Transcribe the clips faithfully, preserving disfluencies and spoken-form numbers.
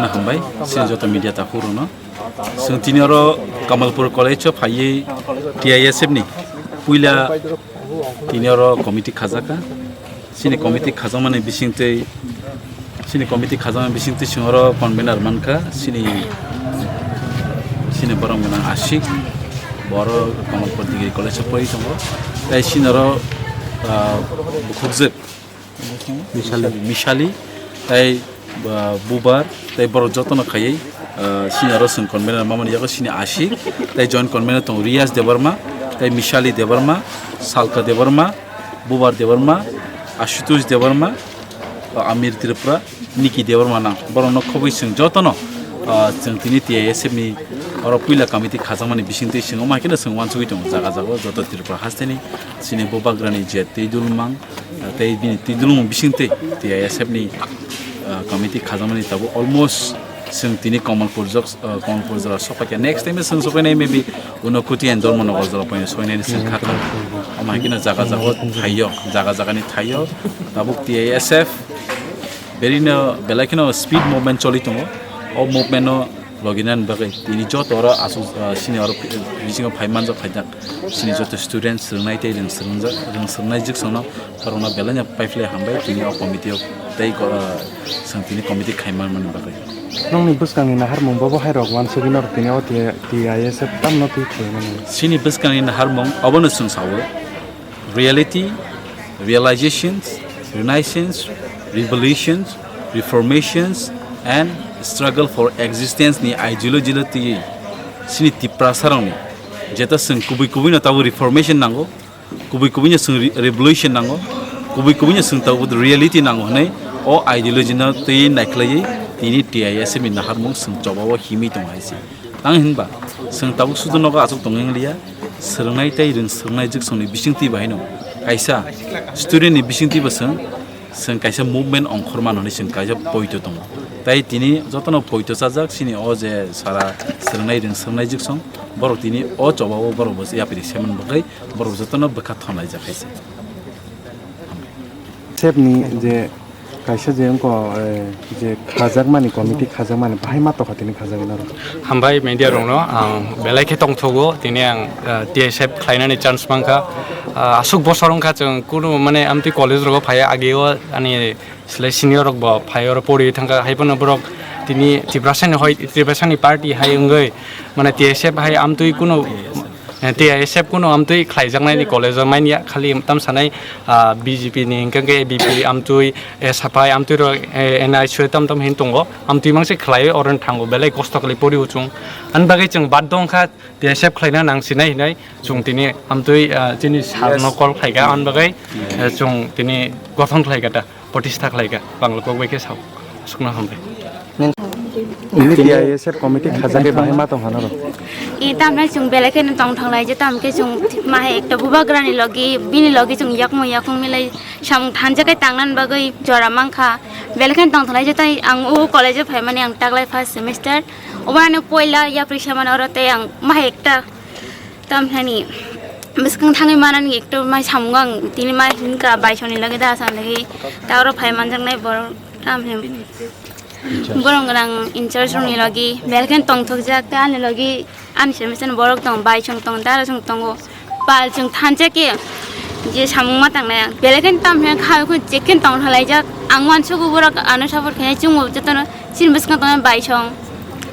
Hambai, sini joto media takhurokno. Chwng tini oro Kamalpur College o phaiwi T I S F ni puila tini oro committee khajaka. Chini committee khajakmani bisingtwi, chini committee khajakmani bisingtwi chwng oro convener mankha, chini, chini borok gwnang Ashik, bo oro Kamalpur Degree College o pori tongo. Tai chini oro, ah, bukhukjwk Mishali. Mishali, tai, ah, Bubar, tai borok jotono khaiwi, ah, chini oro chwng convener mamani yago chini Ashik, tai joint convener tongo Riyas Debbarma, tai Mishali Debbarma, Salka Debbarma, Bubar Debbarma, Ashutosh Debbarma, ah, Amir Tripura, Niki Debbarma nang. Borokno khobwi chwng jotono, ah, chwng tini T I S F ni oro puila committee khajakmani bisingtwi chwng omo hai kheno chwng uansugwi tongo jaga jaga o joto Tripura hasteni chini Bubagrani je twi dulmang, ah, tei bini twi dulmung bisingtwi T I S F ni, ah, committee khajakmani tabuk almost chwng tini Kamalpur jok, ah, Kamalpur jora sokphaikha. Next time chwng sokphainai maybe Unakoti and Dharmanagar jora paino soinani chwng kha kha. Omo hai kheno jaga jaga o thaio, jaga jagani thaio. Tabuk T I S F berino belai kheno speed movement choli tongo. O movement no loginani bagwi tini joto oro aswk, ah, sini oro bisingo phai manjak phaijak. Sini joto student swrwngnai tei rwng swrwngjak, rwng swrwngnai jwksongno borokno belai no paiphlai hambai tini o committee o tei, ah, chwng tini committee khai manmani bagwi. Nokni bwskangni naharmung bobo hai rok uansugwi norok tini o T I S F tamno twi khlaimani. Chini bwskangni naharmung obono chwng sao, reality, realizations, renaissance, revolutions, reformations and struggle for existence ni ideology no twiwi chini Tiprasa rokni jeta chwng kubui kubui no tabuk reformation nango. Kubui kubui no chwng re-, revolution nango, kubui kubui no chwng tabuk reality nango hwnwi o ideology no twi naikhlaiwi tini T I S F ni naharmung chwng chobao himwi tongo hai se. Tang hinba chwng tabuk sudu nogo achuk tongwi wng liya, swrwngnai tei rwng swrwngnai jwksongni bisingtwi bahaino kaisa student ni bisingtwi bo chwng, chwng kaisa movement ongkhormano hwnwi chwng kaisa poito tongo. Tai tini jotono poito chajak chini o je sara swrwngnai rwng swrwngnai jwksong borok tini o chobao borok bo yapri seman bagwi borok jotono bwkha thonlaijak hai se. Sep ni je kaisa je wngkho, eh, je khajakmani committee khajakmani bahai ma tokha tini khajagwi norok. Hambai media rokno ang belai khe tongthogo tini ang, eh, T S F khlainani chance mankha. Ah, aswk bosor wngkha chwng kunu mane amtwi college rogo phaiya ageo ani Selai senior rok bo phai oro pori thangkha, hai phano borok tini Tiprasani hoi, Tiprasani party hai wngwi, mane T S F hai amtwi kuno, eh, T S F kuno amtwi khlaijaknaini college o manya, khali tam sanai, ah, B J P ni hwnkhe khe A B P amtwi, eh, saphai amtwi rok, eh, N I S tam tam hin tongo, amtwi mangse khlaiwi oro thango belai kosto khlai pori o chwng. Ani bagwi chwng baddo wngkha T S F khlaina nang sinai hinai chwng tini amtwi, ah, chini sir no call khlaikha, ani bagwi, eh, chwng tini gothon khlaikha ta. Protesta khlaikha, Bangla kok bai khe sao, aswkno hambai. Nini T I S F committee khajagwi bahai ma tong hano rw? I tamnai chwng belai kheno tong thanglaijak, tamo khe chwng ma hai ekta bubagrani logi, bini logi chwng yakmo yakung milai samung thansa khe tangna bagwi jora mankha. Belai kheno tong thanglaijak, tai ang o college o phaimani ang taklai first semester. Obo ano poila yapri samani oro tei ang ma hai ekta Tamthani bwskang thangwi manani ekto mai samung ang tini mai hinka baisoni logi da sa lagi ta oro phai manjaknai borok tamthani borok gwnang in charge rokni logi belai kheno tongthokjak ta ani logi ani semester borok tong baisong tong dara song tongo pal chwng thansa khe je samung ma tangnai ang belai kheno tamthani kha khe je kheno tong thalaijak ang uansugo borok ano support khainai chwngbo jotono chini bwskang tongnai baisong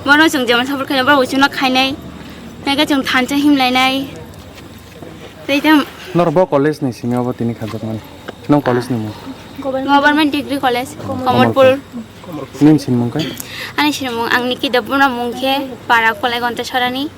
borok chwng jemon support khainai borok chwngno khainai. Naikhe chwng thansa himlainai. Tei tei Norok bo college ni simi obo tini khajakmani. Nong college ni mung? Government Degree College, Kamalpur. Nini sinimung khe? Ani sinimung ang Niki Debbarma mung khe para Kolaigonta Sorani.